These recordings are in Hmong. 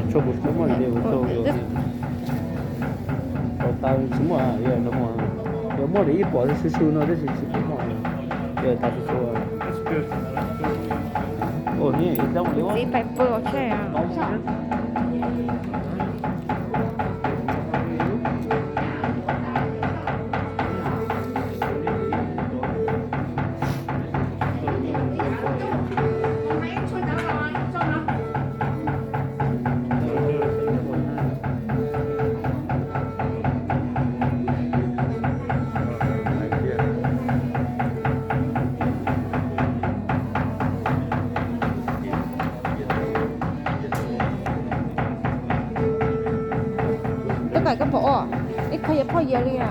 Tso kuv tsis muaj li, kuv tau yuav. Tau tas tsis muaj, yog muaj li ib puas su su no tab sis tsis pub muaj, yog tas su su. Txiv pais pw ua tshej. Tub Kaim koj pom ua ib qho yog phauj Yias li na.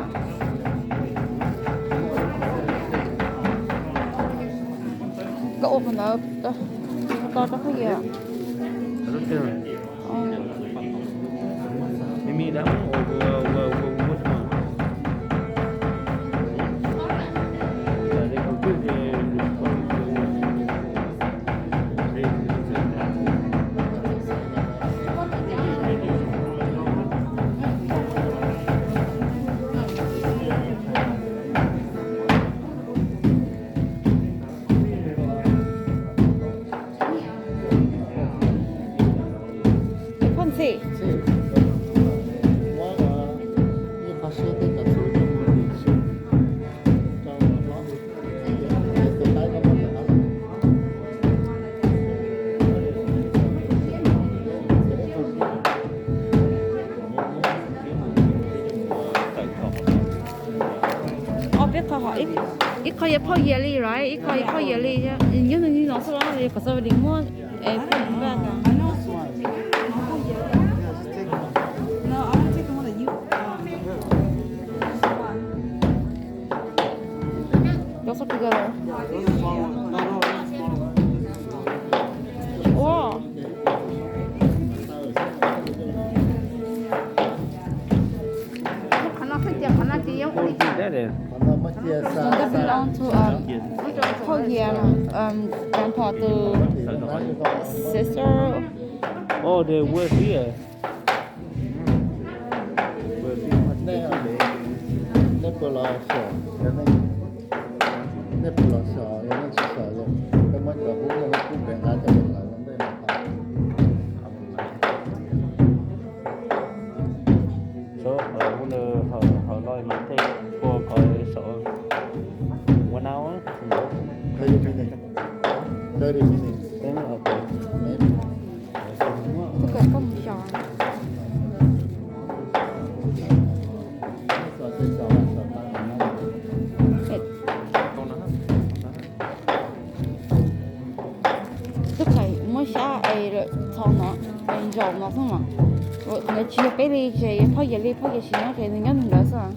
Koj ua qhov ntawd to rau phauj Yias. Phauj Ntxhi. Ob peb qho, ib qho yog phauj Yias li, right? Ib qho yog phauj Yias li, nyob ntawm no xwb los kom xav li muab es phauj Yias. Those are together. Wow. That is. Does that belong to, um, phauj Yias, um, grandpa, to sister? Oh, they were here. Nej puas los xyom, nej puas los xyom, yog nej tsis xyom, peb muab cov hub no kub pem nqa coj los ntej no. Tso, hauv no, hauv no mas tej ua kom sov one hour. Thirty minutes. Thirty minutes. Twb kom koj mus xyom. Tub Kaim muab xyab es txhos no es zaum no xwb mas. Qhov ntawd tsis yog peb li, ces yog phauj Yias li, phauj Yias tsis nyob ces nws nyob nws ntawd xwb.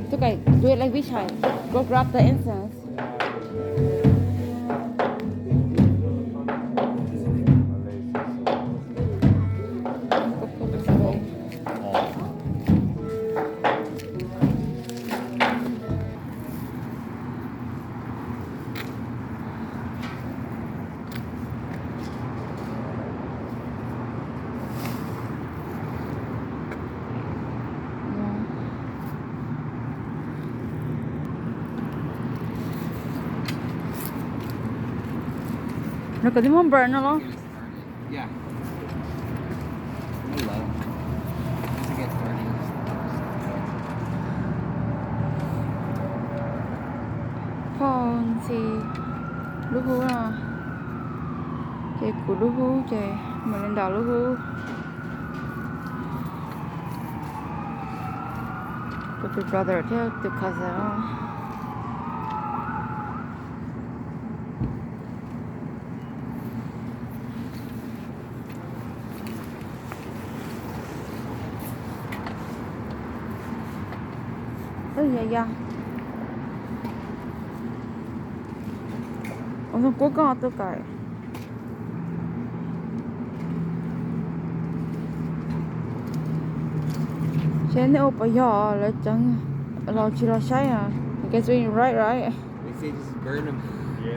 Tub Kaim, do it like this side. Go grab the incense. Nws kom tib muab npawg no los? Phauj Ntxhi lub hub no, ces kuv lub hub, ces Melinda lub hub, kuv tus brother thiab tus cousin. Ub, yog yog. Ua zoo kub koj Tub Kaim. Seb nej ua puas yog lawv tseev los tsis los saib. Guess we right, right? Pov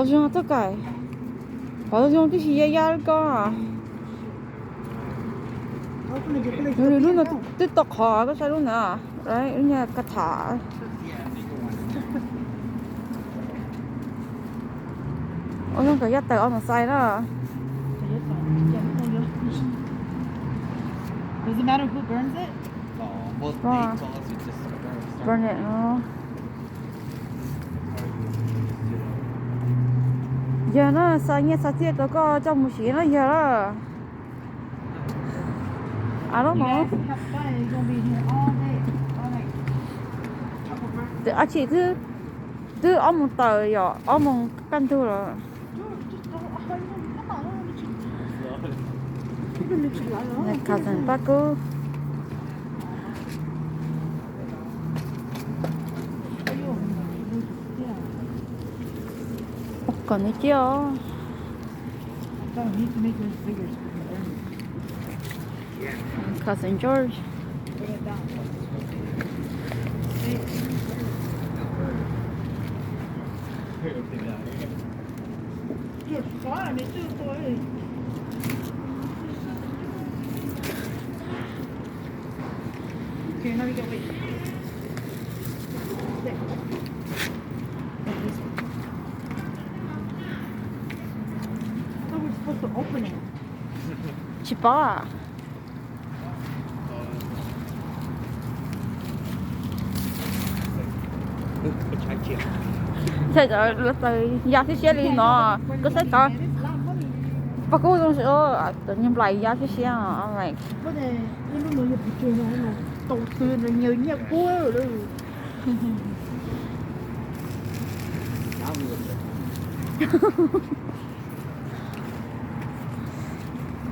zoo txoj kais, pov zoo tib si ya ya li ko. Lub no twb tau qhov koj saib lub na, lub nyuag ka tham. Ua zoo kawm yaj tawm on the side na. Does it matter who burns it? Burn it no. Yog no xa nyiaj xa txiaj rau koj coj mus siv no yog lawm. A lub no. Twb dab tsi twb, twb ob moos tawm yom, ob moos kaj ntug lawm. Cousin Paj Kub. Kom nws ciaj os. Cousin George. Tsis paub. Ntshai tsam lawv tawm ya siab siab li no. Koj saib tod, Paj Kub zoo, cov niag nplais ya siab siab.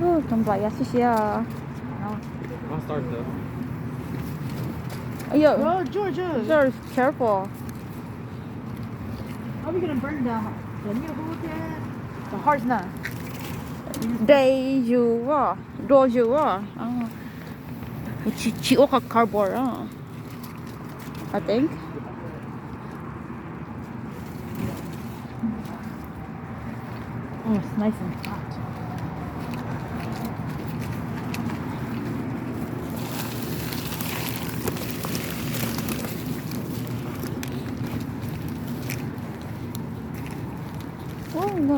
Cov nplais ya siab siab. George, careful. Are we gonna burn the, the new wood? The hearts na. They you what? Do you what? Tsis, tsis ua qhov cardboard, I think. Oh, it's nice and hot. Ub, no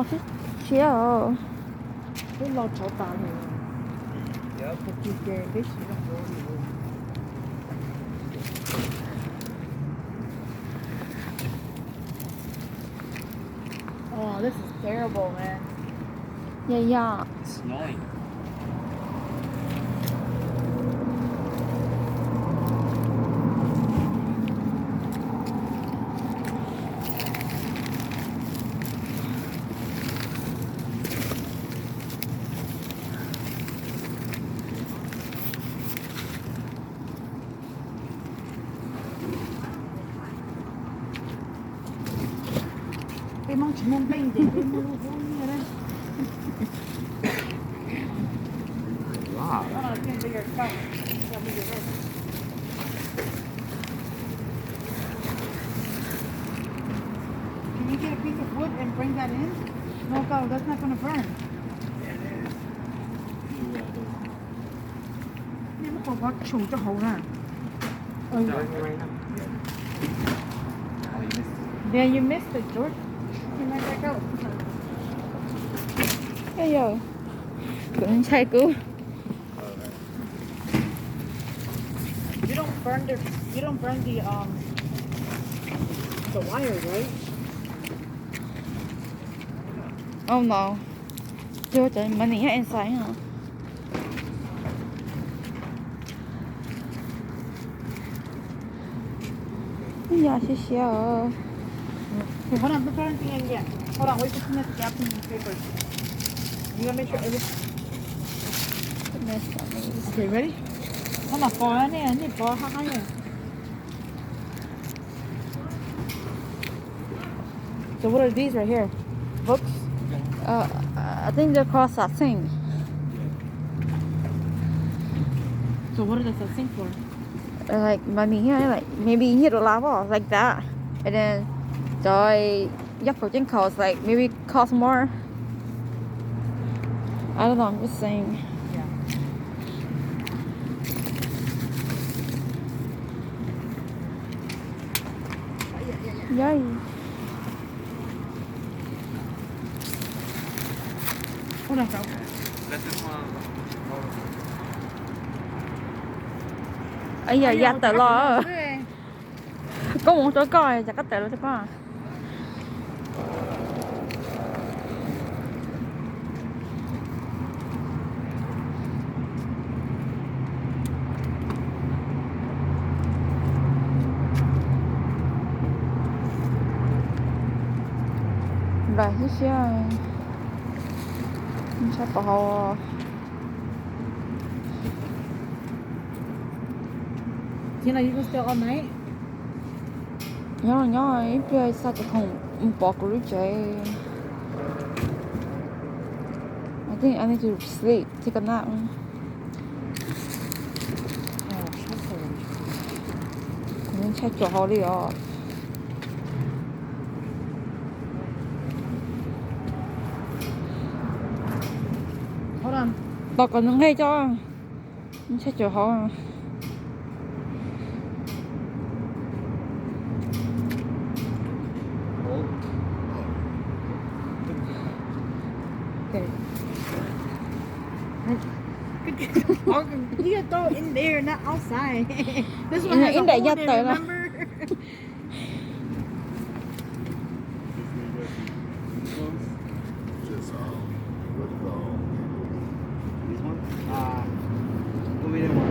siab siab os. Twb los tshauv tas lawm. Oh, this is terrible, man. Yeah, yeah. Snowing. Peb Hmoob tsis muaj nplej ces peb muaj lub hub nyiaj na. Wow. Can you get a piece of wood and bring that in? No, go, that's not gonna burn. Neb muab qhov qhov tshum rau hauv na. Yeah, you missed it, George. You might back out. Ej yog, kuv ntshai kuv. You don't burn the, you don't burn the, um, the wire, right? Oh no. Cov money nyob inside no. Ib yam siab siab os. Hold on, hold on, wait, just gonna grab some papers. You gotta make sure everything. Okay, ready? Hold on, pov nej, nej pov haj haj. So what are these right here? Books? Uh, I think they're called satsing. So what does that sink for? Like, money, yeah, like, maybe you need a lot of, like that. And then, so I, yeah, for Jinko, it's like, maybe cost more. I don't know, I'm just saying. Yeah. Yeah. Ib yam ya tawm los. Koj mus rau koj, cas koj tawm los rau koj. Nplaim siab siab, ntshai pom hauv. Nyob nyob ib pliag xa cov khoom mus pov kuv lub tsev. I think I need to sleep, take a nap. Kuv ntshai cuag hauv li os. Tos kom nws nqig tso. Ntshai cuag hauv. Okay. You gotta throw it in there, not outside. This one has a hole in it, remember? These ones? Uh, what we didn't want.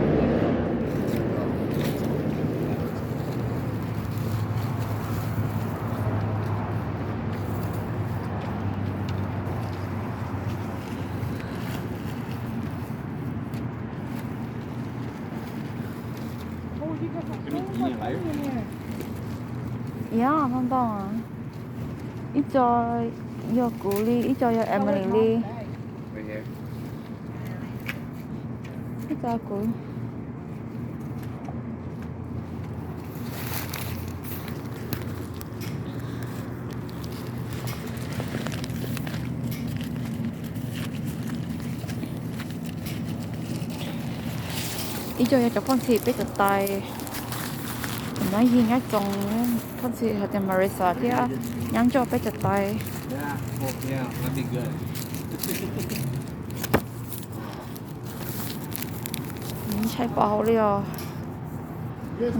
Yog, ntau ntau. Ib co yog kuv li, ib co yog Emily li. Ib co kuv. Ib co yog cov phooj ywg peb cov tais. Nyob yig nyob txoos, phooj ywg hais tias Marissa thiab nyob nrog peb cov tais. Ntshai pom hauv li os.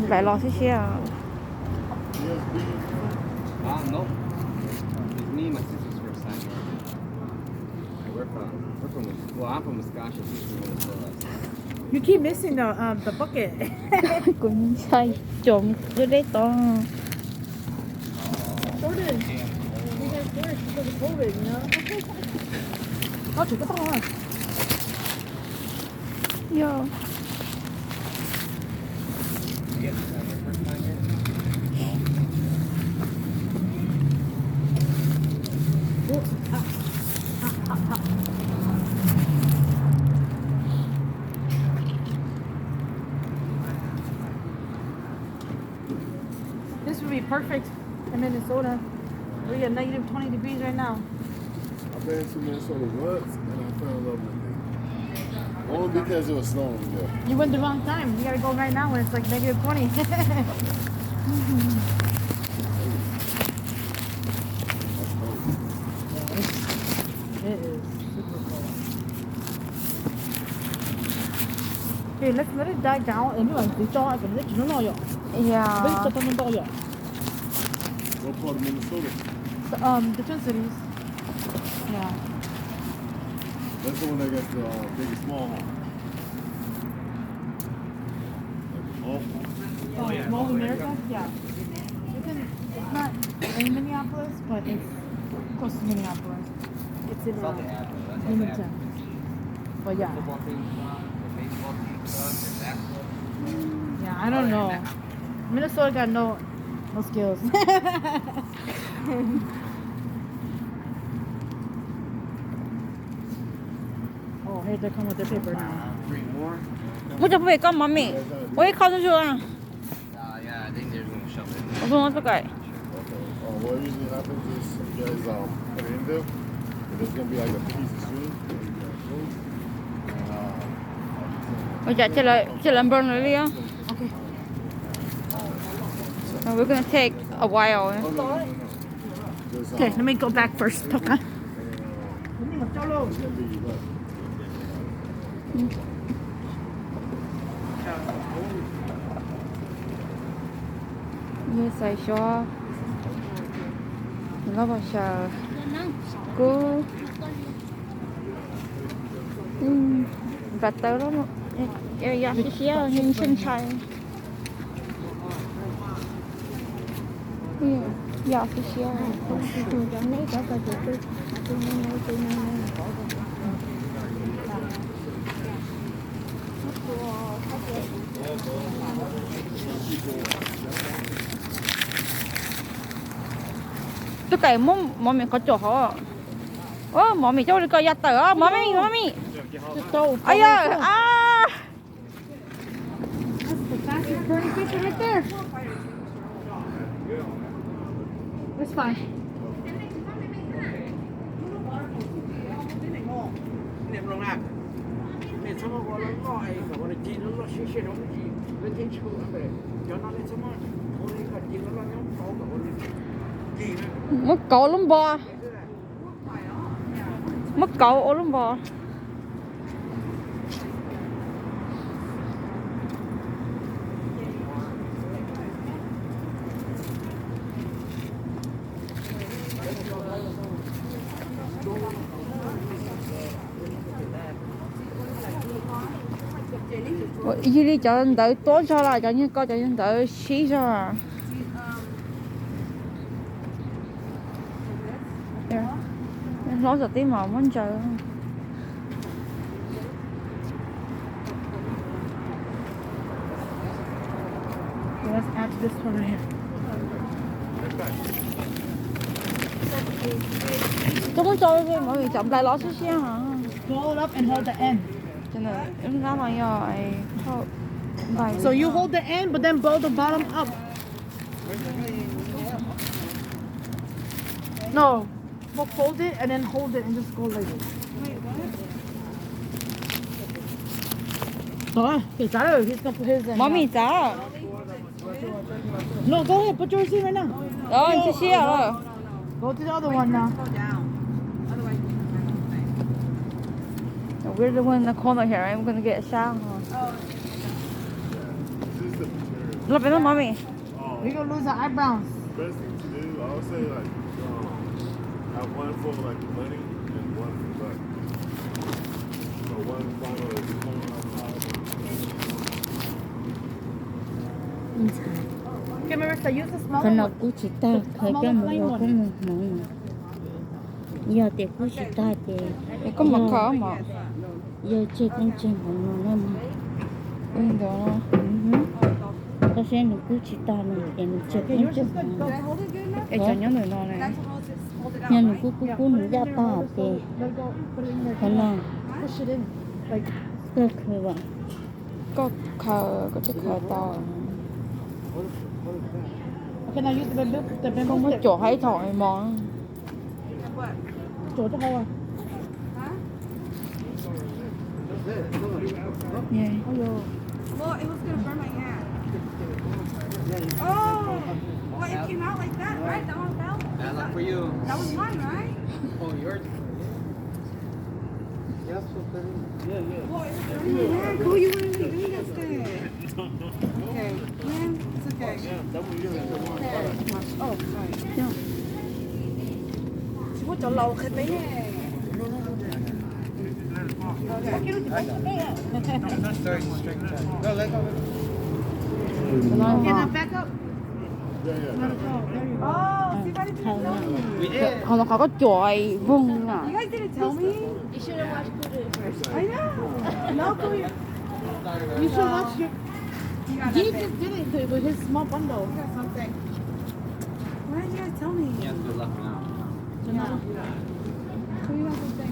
Nplaim los siab siab. You keep missing the, um, the bucket. Kuv ntshai cov deb deb tod. Jordan, you guys work because of COVID, you know? Koj tseem koj tau. Yo. This would be perfect in Minnesota. We got negative twenty degrees right now. I've been to Minnesota once and I fell in love with it. Only because it was snowing there. You went the wrong time. You gotta go right now when it's like negative twenty. That's cold. It is super cold. Okay, let's let it die down. Ej, neb mam tiv tso, kom neb tsis noj no yom. Peb tso tau ntau yom. What part of Minnesota? The, um, the Twin Cities. Yeah. That's the one that got the, uh, biggest mall, huh? Like the mall? Oh, Mall of America? Yeah. It's in, it's not in Minneapolis, but it's close to Minneapolis. It's in, uh, Bloomington. But yeah. Yeah, I don't know. Minnesota got no, no skills. Oh, hey, they come with their paper now. Three more. Muab tso pem koj mov mis. Ua ib qho zuj zus. Ua zoo no txoj kawm. Oh, what usually happens is you guys um, put it in there, and there's gonna be like a piece of string. Ua cas cia lawv npog lawv li. Okay. We're gonna take a while. Okay, let me go back first. Yog xaiv xyov loj pov xyaw kub npam tawv loj, yog siab siab ntshai ntshai. Yog siab siab. Tub Kaim muab mov mis qhov cuam hov. Mov mis coj li koj ya tawm, mov mis, mov mis. Ay yog. That's the fastest burning fish right there. That's fine. Muab kauv lub npo. Muab kauv ua lub npo. Yog li cov ntawv tuab zog los cov nyuag ko cov ntawv sib zog. Hlob txom tib mas muab ntsaws. Let's add this one right here. Koj muab tso mov mis cov nplai los siab siab. Fold up and hold the end. Lub hnab no yog nplai. So you hold the end, but then bow the bottom up. No, but fold it and then hold it and just go like this. Mov mis txav. No, go ahead, put yours in right now. Siab siab. Go to the other one now. We're the one in the corner here. I'm gonna get a shower. Los pem no mov mis. We're gonna lose our eyebrows. Best thing to do, I would say, like, um, have one for, like, money and one for, like, so one bottle is twenty-five. Okay, Marissa, use the smaller one. Qhov no kub tsis tag, khaws coj mus ua koob mus hmoov no. Yog tias kub tsis tag ces koj mus khaws mov. Yog tseg koob tseg hmoov no na mas. Tab sis nws kub tsis tag no ces nws tseg koob tseg hmoov. Es cov nyob ntawm no ne. Yog nws kub kub kub nws yaj tag ces qhov no koj khaws as. Koj khaws, koj twb khaws tau. Koj muab cuam hais thaum mos. Well, it was gonna burn my hand. Oh, well, it came out like that, right? That one fell? That was mine, right? Well, it was burning my hand. Cool, you wouldn't be doing this thing. Okay. Yeah, it's okay. Oh, sorry. Tsis muaj cov laus qhia peb ne. Qhov no qhov koj cuam voog na. You should watch your. He just did it with his small bundle. Why didn't you guys tell me?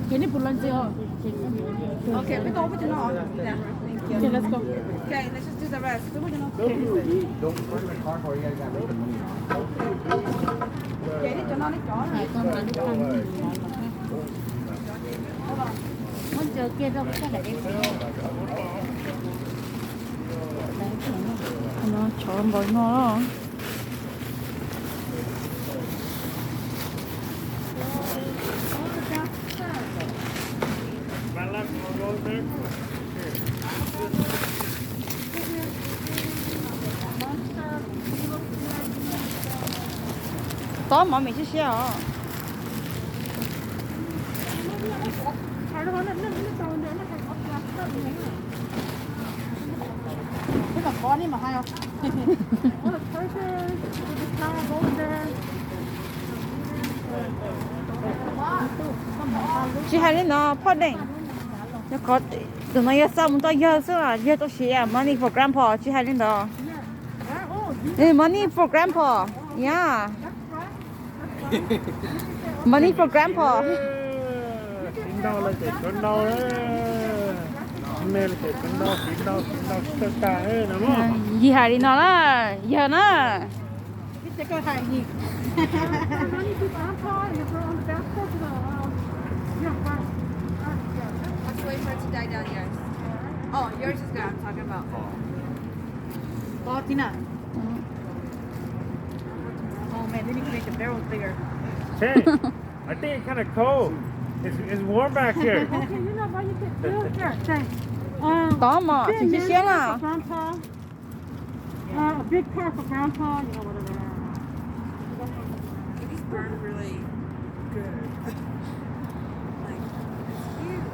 Can you put Lindsay on? Okay, we don't put it on. Okay, let's go. Okay, let's just do the rest. Muab ntsaws kiag rau koj daim de. No tsov npaum no. Tob mov mem siab siab os. Tsis hais li ntawd Poj Deem, yog qhov tus no yog xa mus rau yawg xwb, yawg tau siv money for grandpa, tsis hais li ntawd. Money for grandpa, yeah. Money for grandpa. Siv ntau lawm ces tshuav ntau, me lawm ces tshuav ntau, siv ntau siv ntau tsis txawj tag no. Yig hais li no na, yawg na. Let's wait for it to die down, yes. Oh, yours is good. I'm talking about. Valentina. Oh man, they need to make the barrels bigger. Hey, I think it's kind of cold. It's, it's warm back here. Okay, you know why you get blue here. Thanks. Um, Tob mov big tsis siab siab mango na. For grandpa. Uh, a big car for grandpa. You know, whatever. These burn really good. Like, it's huge.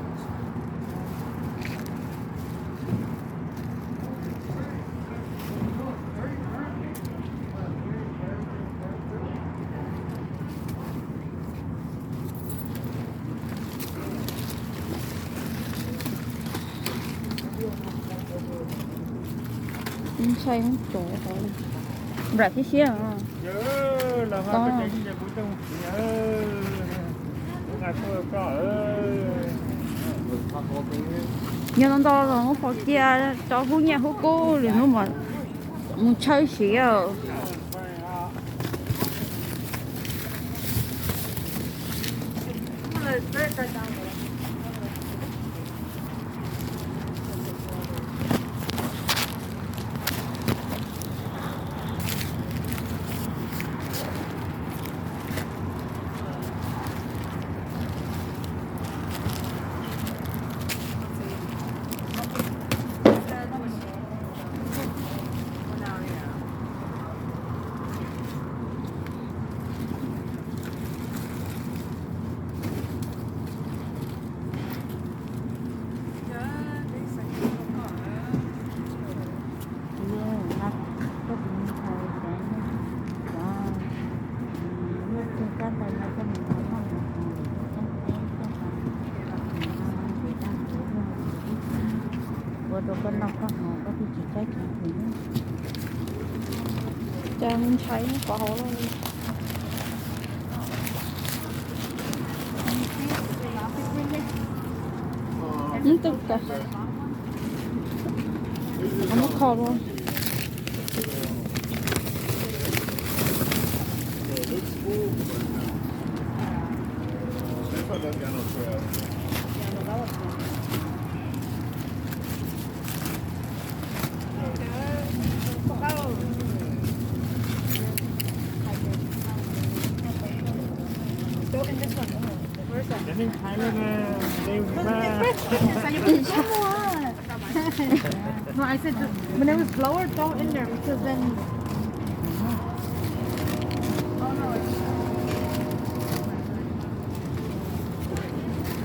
Ntshai muab tso, nram thiab siab. Yog no ntau los pom kiag cov hub nyiaj hub kub lwm hnub mas mus tshawb siv. Ua rau koj noj koj haus koj thiaj tsis tshaib tshav. Cas ntshai qhov hauv lawm. Ib tug kas, muab kho los. No, I said the, when it was lowered, go in there because then.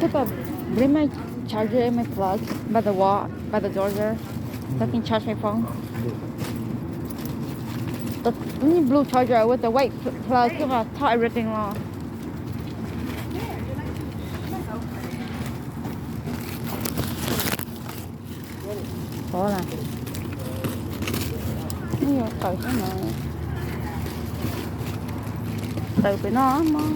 Could I bring my charger and my plug by the wall, by the door there? So I can charge my phone. The only blue charger with the white pl-, plug, could I talk everything wrong? Ov, nws yuav tawm xwb no. Tawm pem no mog.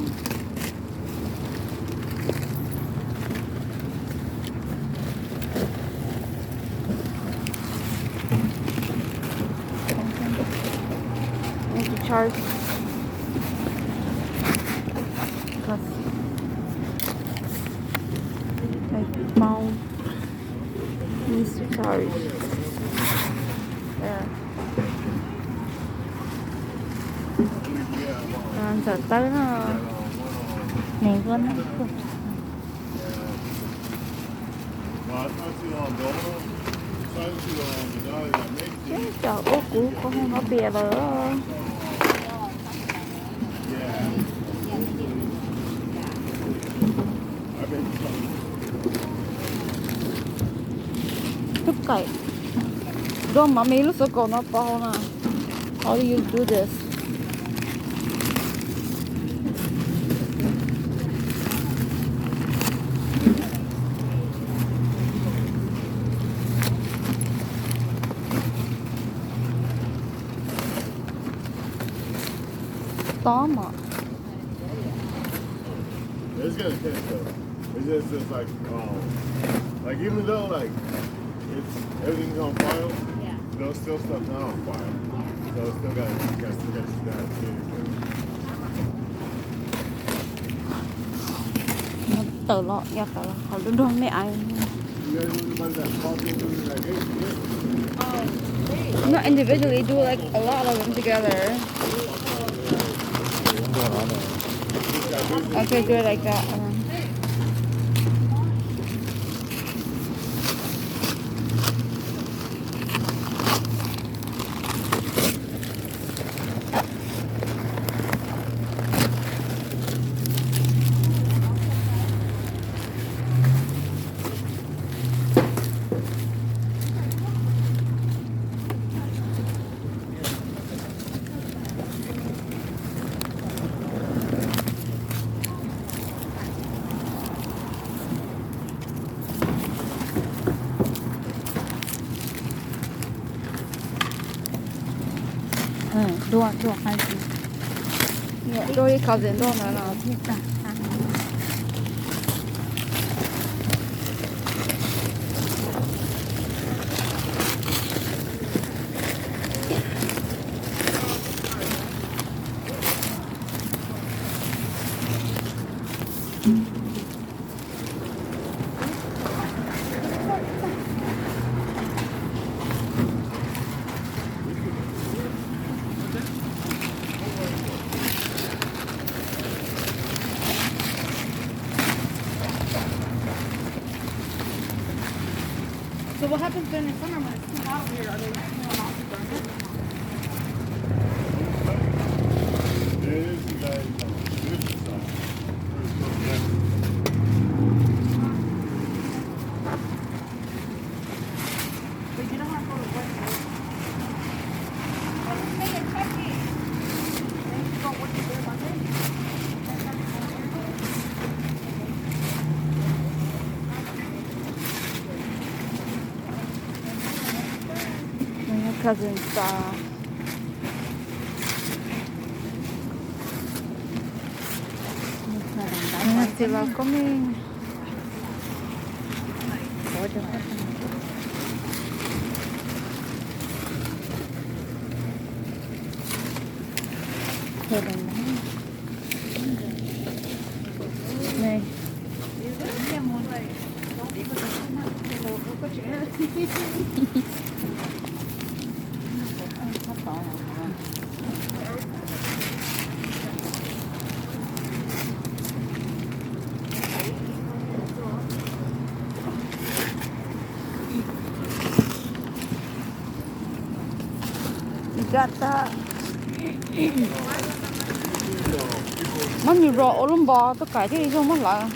Charge. Like, mau. Need to charge. There. Ntxawm tawb no. Nws ua no. Teb cov ua kuv kho hoo no pias lawm. Tus kais, rau mami lub xov kom no pov hauv na. How do you do this? Tob mas. It's gonna taste good. It's just, it's like, um, like, even though, like, it's, everything's on fire, there's still stuff not on fire. So it's still got, you got, you got that too. Tawm los, ya tawm los, qhov nruab nruab me ais. You guys want to buy that coffee and that cake? No, individually, do, like, a lot of them together. Okay, do it like that. And then Dua, dua qab. Dua ib qho zem nroj ntawd los thiaj tag. So what happens during the summer when it's too hot over here? Are they not allowed to burn it? It is, you guys, um, do it yourself. Cousin sa. Ces los koj me. Muab nws ros ua lub npo tuaj kais thiaj zoo muab hlawv.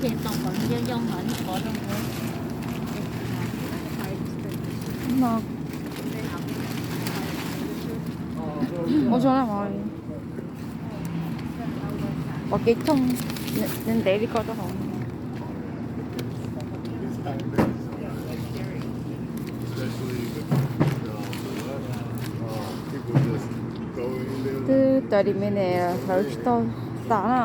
Ces tau qhov yooj yooj no ib qhov no. No. Ua zoo na mog. Pom kev thooj ntev li ko rau hauv. Especially the, the, the left, uh, people just go Twb tas li me ne, hlawv tsis tau tas na.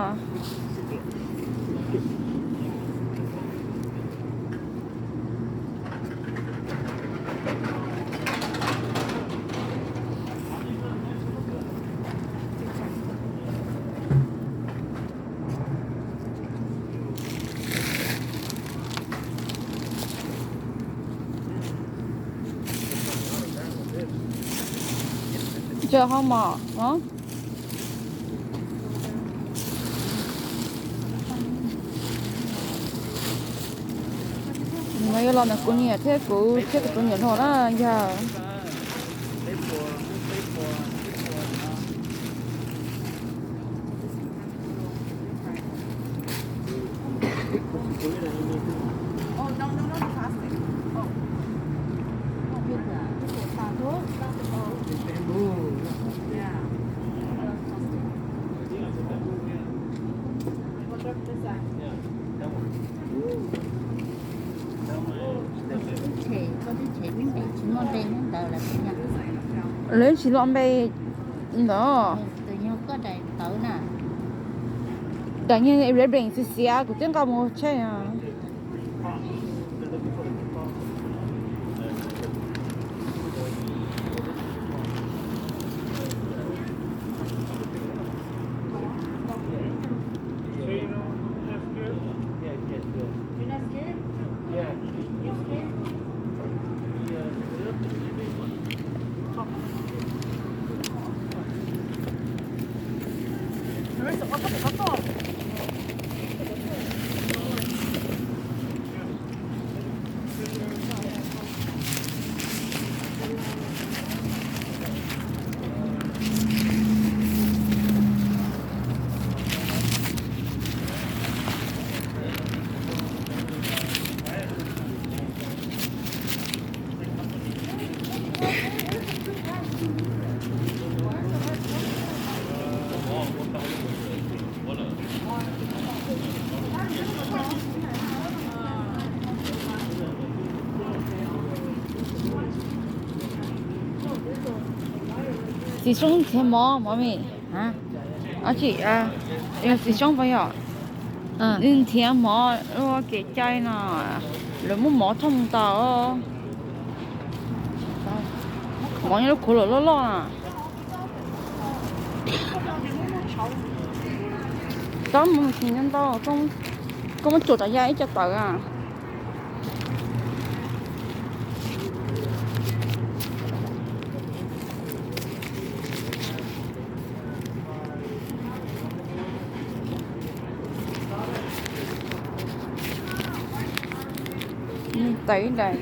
Ntsaws ho mom no. Nws mas yuav los ntawm kuv niam thiab kuv thiab kuv tus niam hluas na yog. Lawv tsis los npe ntawd. Daim niag red bean xiav xiav kuv twb nqa mus tsheb. Txiv Soob nrhiav mov mov me. Ab tsi, yog Txiv Soob puas yog? Nws nrhiav mov ua kev cai no, lawv muab mov thauj mus tas. Mov nyob lub khuv lom loj loj na. Tsob mus tsis nyob ntau, koj muab tsuam rau yav ib co tawm a. Tawm ib daim,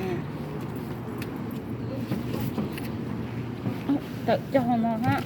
tawm cog no hab.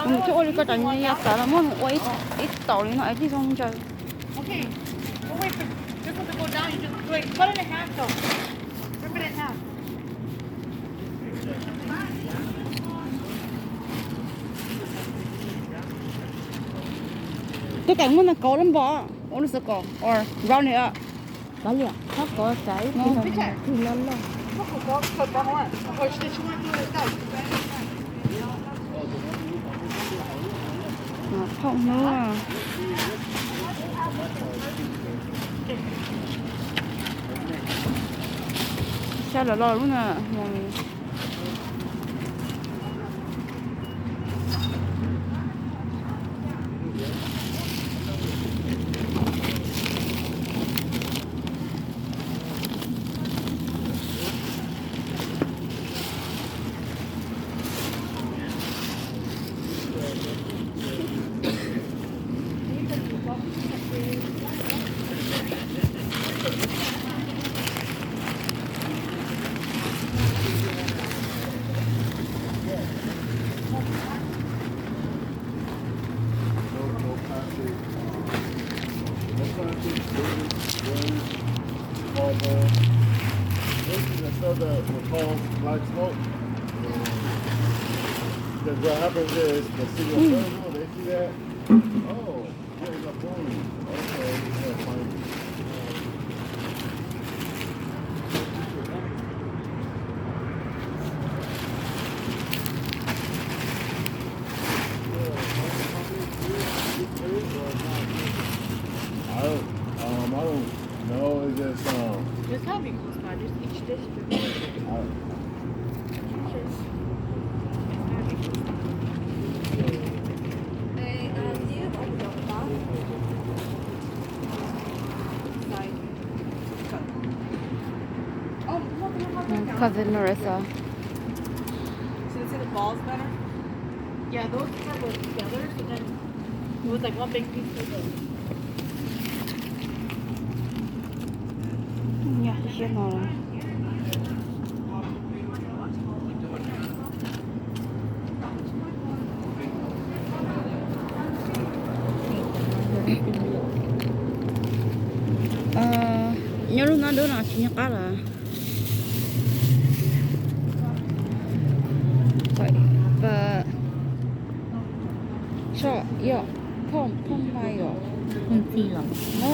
Mus ua li koj cov nyiaj yav tas los muab mus ua ib taus li no es thiaj zoo ntsaws. Wait, cut it in half though. Rip it in half. Tuaj keem muaj neeg kauv lub npog, ua lub xov kom or round it up. Kav liam, thab kov xaiv no, tig no no. Phooj hnub. Xya los los lub na. Called, uh, this is the stuff that we call black smoke. Because what happens is the city of Fresno, they see that. Oh, yeah, it's a boom. Okay, yeah, fine. I don't, um, I don't know. It's just, um, Just have it close by, just each district. I, Cousin Marissa. So you see the balls better? Yeah, those two were together, so then it was like one big piece of the Nyob siab no. Nyob lub hnab dub no tsis nyob qab lawm. Tso, yog, phooj npai os.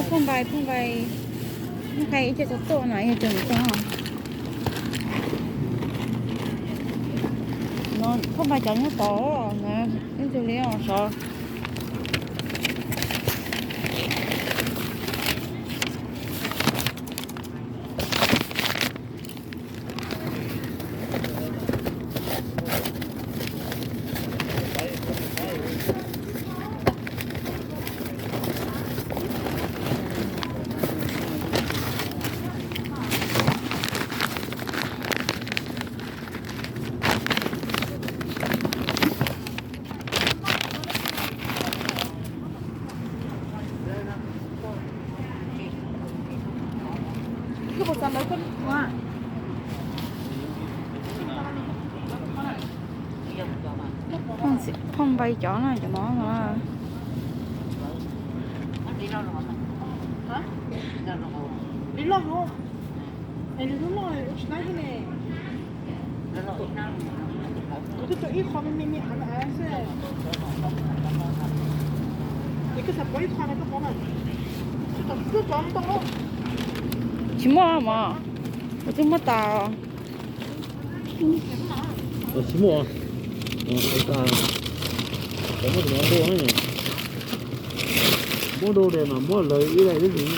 Phooj npai, phooj npai. Nqe ib co txog tuaj no yog cov txog. Phooj npai cov nyob tod na, ib tug li os sov. Phooj npai cov na, cov no no. Tsis muaj mog, kuv twb muab tas. Tsis muaj, muab tus no ntuj, muab dua mas muab lawv ib daim ib zis.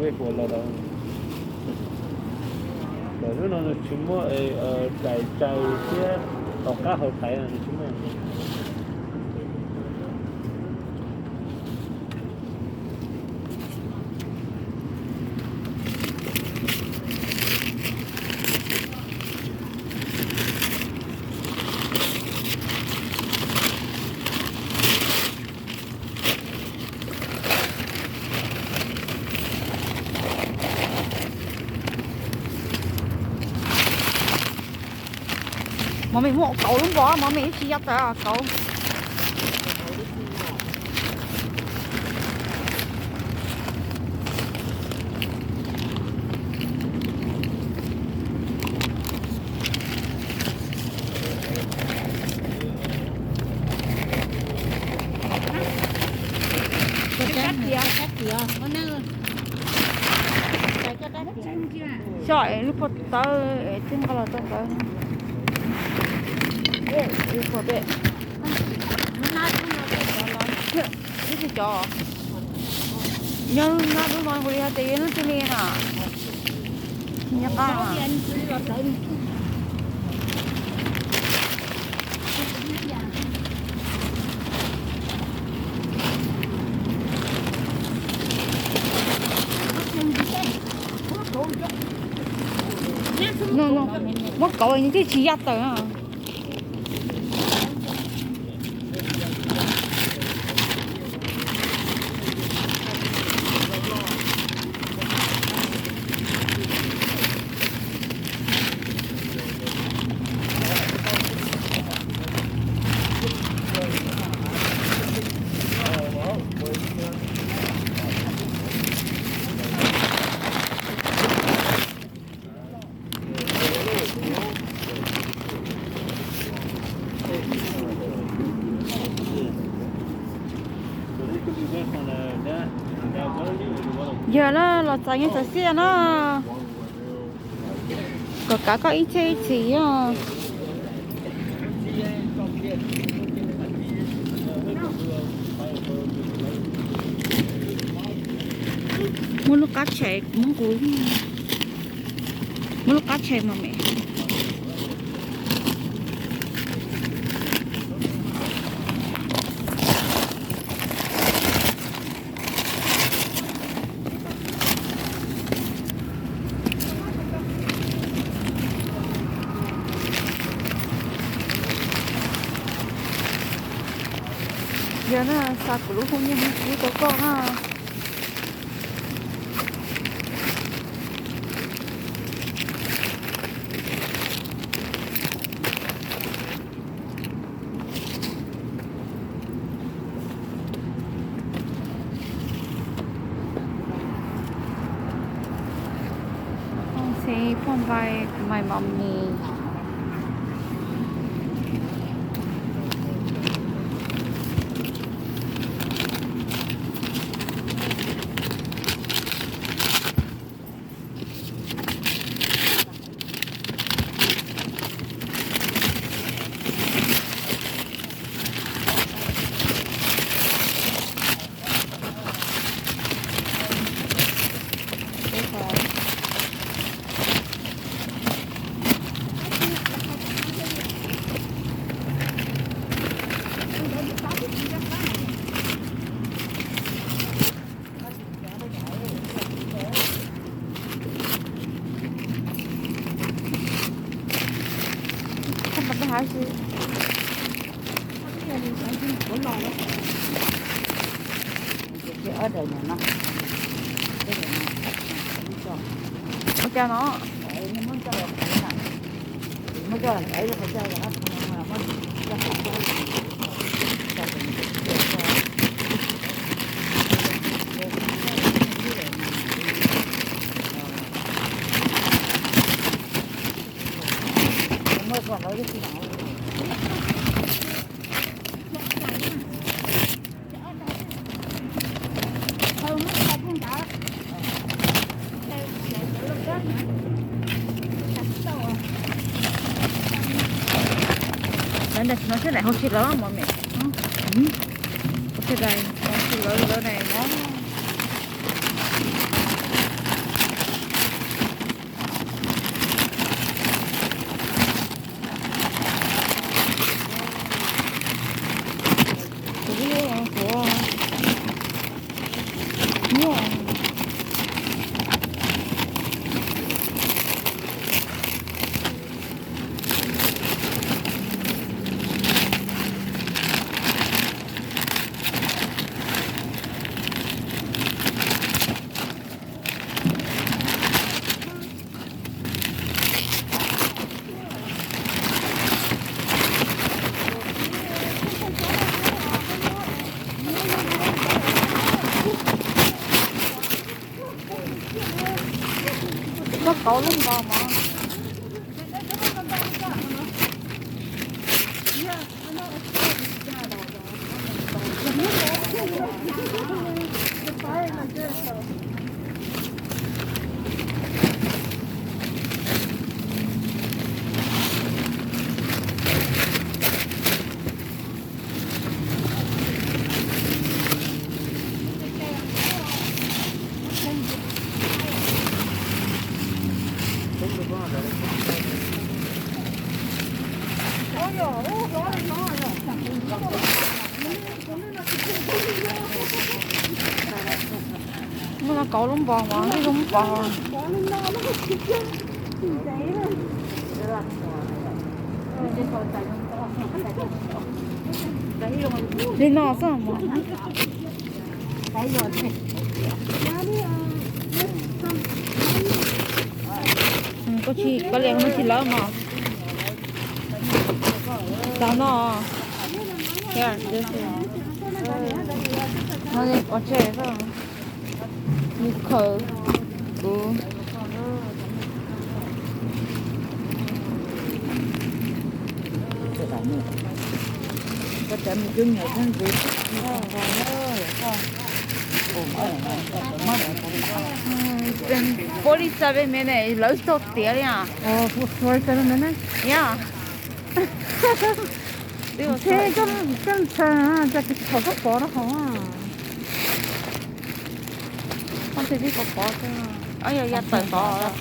Web hu los daus. Lawm hnub no nws tsis muaj daim tsaws thiab tom qab hauv thaiv nws tsis muaj. Mov mem muaj kauv lub npos, mov mem tsis ya tawm kauv. Xyov lub pov tawb thiab nqa los rau ntawd. Lub pov tawb. Twb tsis cov. Nyob lub no lub no kuv li hais tias yog lub twg li na. Nyob qab. No, no, muab kauv twb tsis ya tawm na. Yog na, los txais nyiaj txais xiab na. Kom kav koj ib txhiab ib txhis os. Muab lub qab tshais muab kuv, muab lub qab tshais mos mem. Yog na, xa kuv lub hoob nyiaj hoob kub rau koj na. Phone xe, phone vay, my mommy. Ua cas no? Lawv nta tsis no sab daim hauv tsis lawv mos mem. Sab daim hauv tsis lawv lawv daim mos. Cov kauv lub npog mas. Muaj no kauv lub npog mas, ib lub npog. Li no xwb mas. Koj tsis, koj liam koj tsis lawv mas. Tau no. Here, this is. No, pov tseg xwb. Mus khaws kuv. Forty seven minutes, lawv tsis tau tiav li as. Forty seven minutes? Yeah. Koj ntshai, koj thaum koj pov rau hauv. Koj ntshai tib koj pov xwb. Yog ya tawm tod.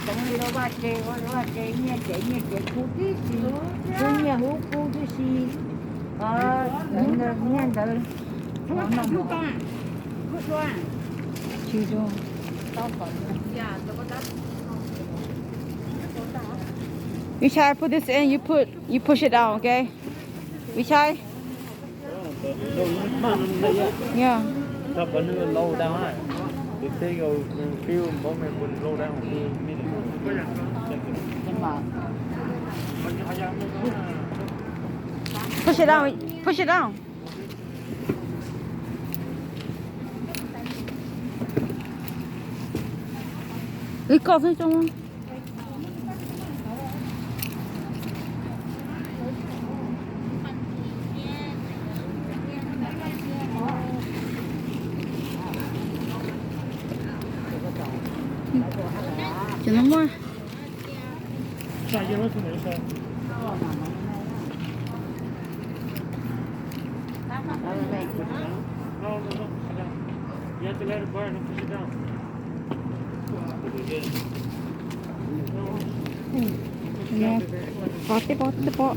Cov ua vaj tse, ua vaj tse nyiaj tsev nyiaj tsev kub tib si, kub nyiaj hub kub tib si. Nyiaj ntawd. Wichai, put this in, you put, you push it down, okay? Wichai? Yeah. Push it down, push it down. Ib koj xwb coob. Ces no muaj. Pov tej pov tej pov.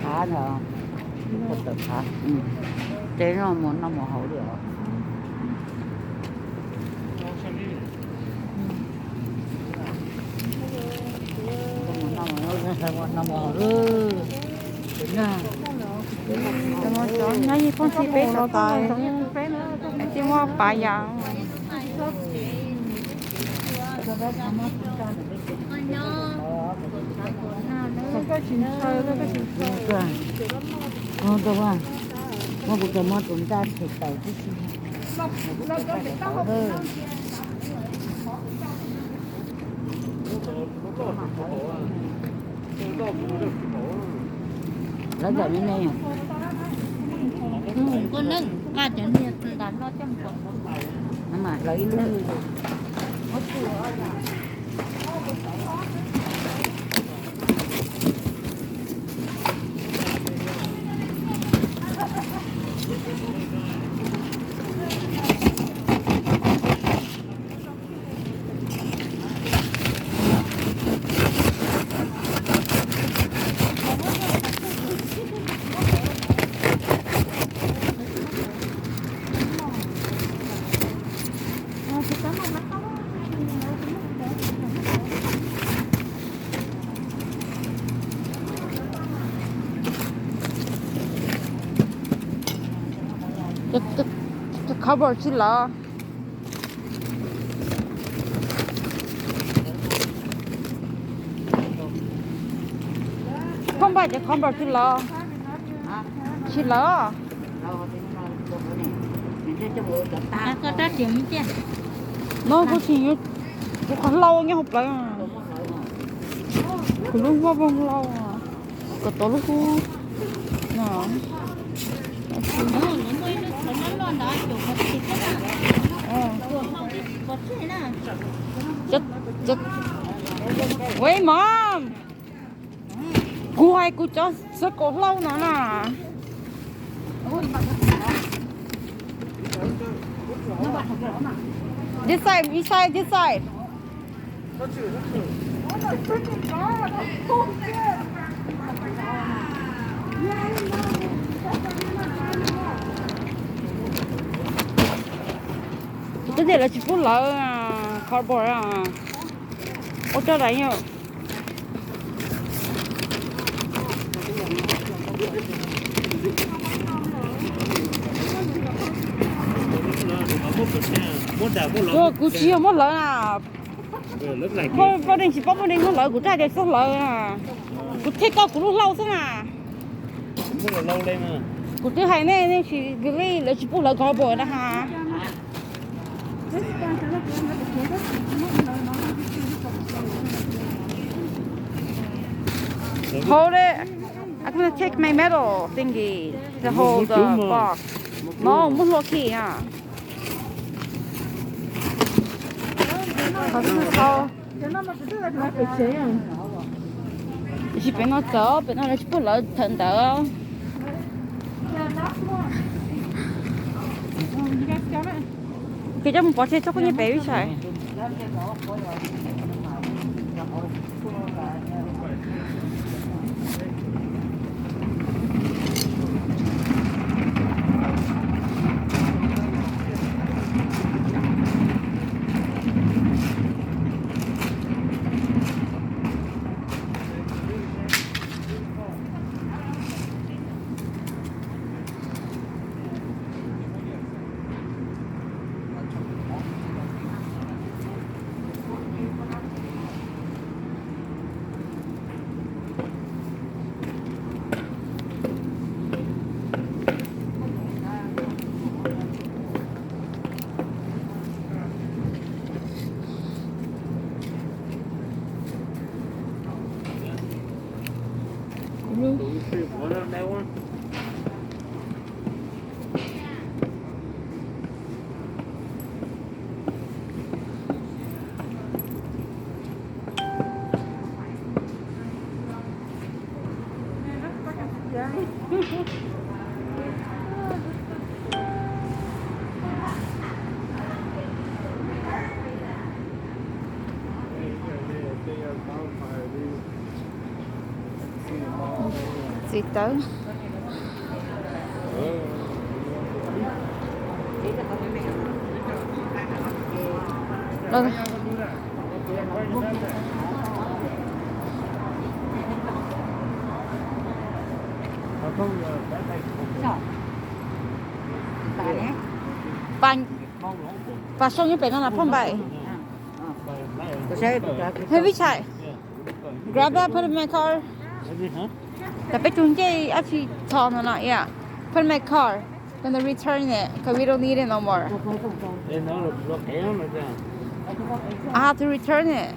Qab ntawd, qab tawm qab. Ces no mus noj mus haus li os. Cov no yeej phooj ywg peb txhua tus, tsis muaj pav yas. Muab kuv cov mov tus ntaj tshem tawm tib si. Lawv ntawm me me. Koj neej nqa cov niag ntas no coj mus. Mas lawv ib lub. Cov cardboard tsis lawv. Phoj Npaj cov cardboard tsis lawv. Tsis lawv. No kuv tsis, kuv qhov hlau nyob hauv plawv. Kuv lub npoj npoj hlau. Kom tau lub hub no. Wait, Mom. Kuv hais kuv cov xav kom hlau no na. This side, inside this side. Twb tias lawv tsis pub lawv cardboard. Ua coj lawm yom. Kuv tsis yog muab lawv na. Poj Deej tsis paub Poj Deej muab lawv, kuv twb hais tias txhob lawv na. Kuv thiaj koj kuv lub hlau xwb na. Kuv twb hais nej, nej tsis believe, lawv tsis pub lawv cardboard na ha. Hold it. I'm gonna take my metal thingy to hold the box. No, muab hlua khi na. Tsis pem no txawv, pem no lawv tsis pub lawv thawm ntawd. Ces coj mus pov tseg txhob koj nyiaj pem ib tshais. Txiv tawb. Pas, pas soj nyob pem no na Phoj Npaim. Hey, Vij Chai, grab that, put it in my car. Tam peb tug ncej dab tsi txhos no no, yeah. Put in my car. Gonna return it, 'cause we don't need it no more. I have to return it.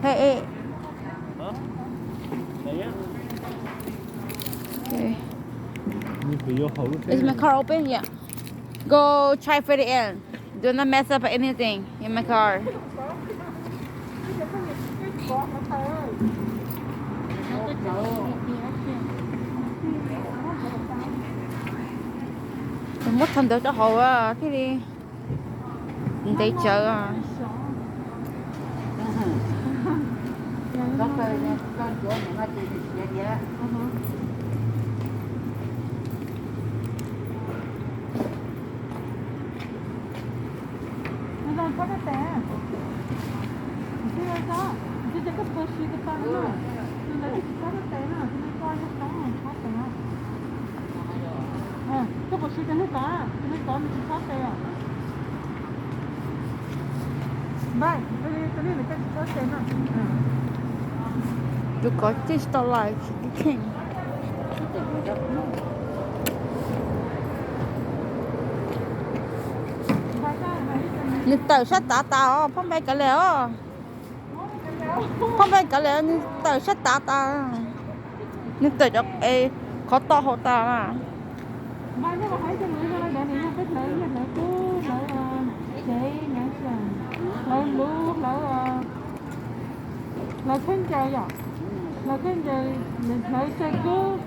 Hey, hey. Okay. Is my car open? Yeah. Go try fit it in. Do not mess up anything in my car. Muab thau ntawv rau hauv thiaj li ntev tsawv. Tsis txhob tes na, tus me ko yog txhob tes. Koj puas siv tus me ko, tus me ko nws tsis txhob tes os. Tus ko tsis tau lais kheej. Nws tawm sab tav tas os, phooj ywg kav liam os. Phooj ywg kav liam, nws tawm sab tav tas. Nws tawm cov qhov to hauv tas na. Hlawv lub, hlawv, hlawv khaub ncaws yom, hlawv khaub ncaws, hlawv xyaw kub,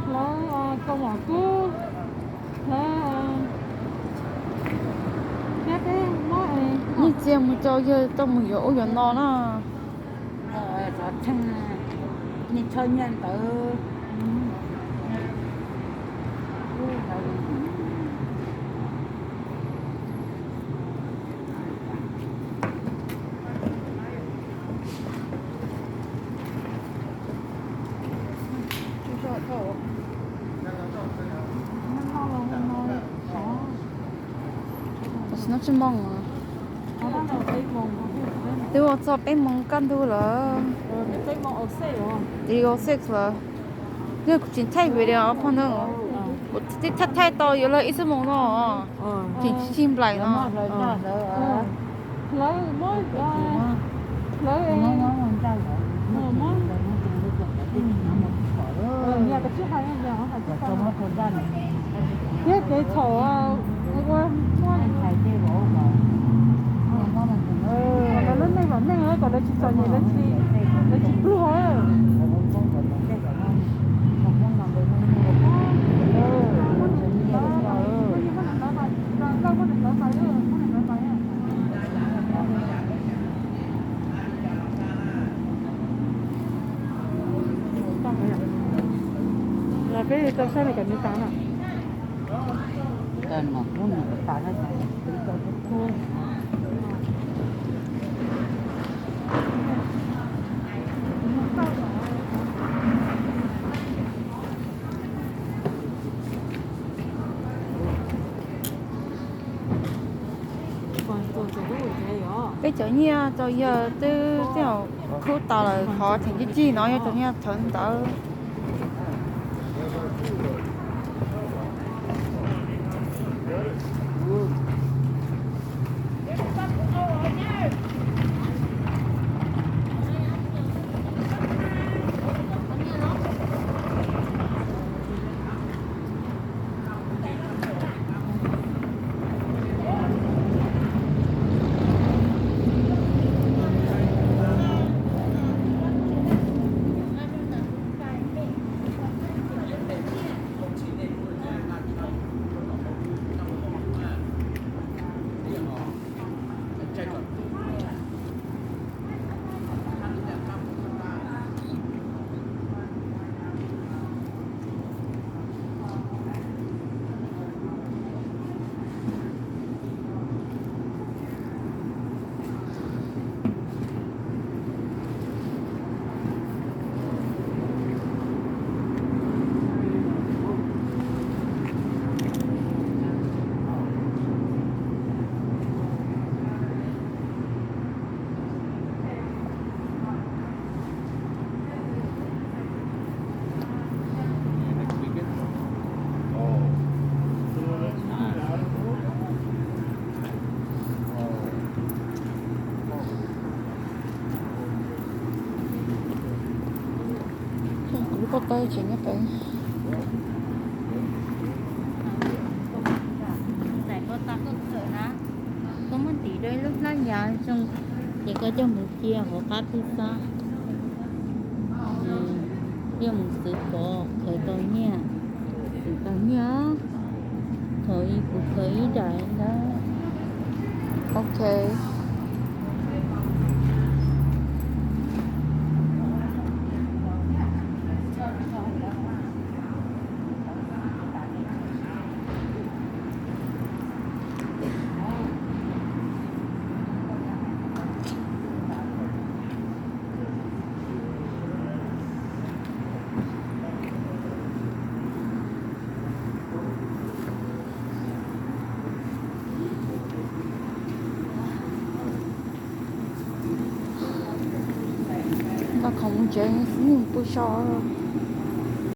hlawv kaus mom kub, hlawv thiab peb muab, yeej txiag mus rau yawg tau mus yuav ub yuav no na. Xov tsheej, nej txhob nyiaj ntawd. Tam sim no tsis moos, twb ua txog peb moos kaj ntug lawm. Tib o six lawm. Yog kuv tsis thaij video phooj ywg, kuv twb thaij thaij tau yuav luag ib xuab moos no, tsis tsis nplaim no. Thiab kev txhaum ua lawv lub neej vam meej kom lawv tsis txom nyem, lawv tsis pluag. Peb tau saib li kom nws tas na. Peb cov nyiaj rau yawg twb tej zaum khub tas lawm, qhov theem cig cig no yog cov nyiaj thawv ntawd. Kuv lub ko taw tseem nyob pem. Koj muab ntim rau ib lub hlab yav zoo, ces koj coj mus cia hauv qab tib xab. Coj mus xwv pov khaws tau nyiaj, xwv tau nyiaj. Thaum ub kuv khaws ib daim ntawd. Ok. Tsev xwb, pw so.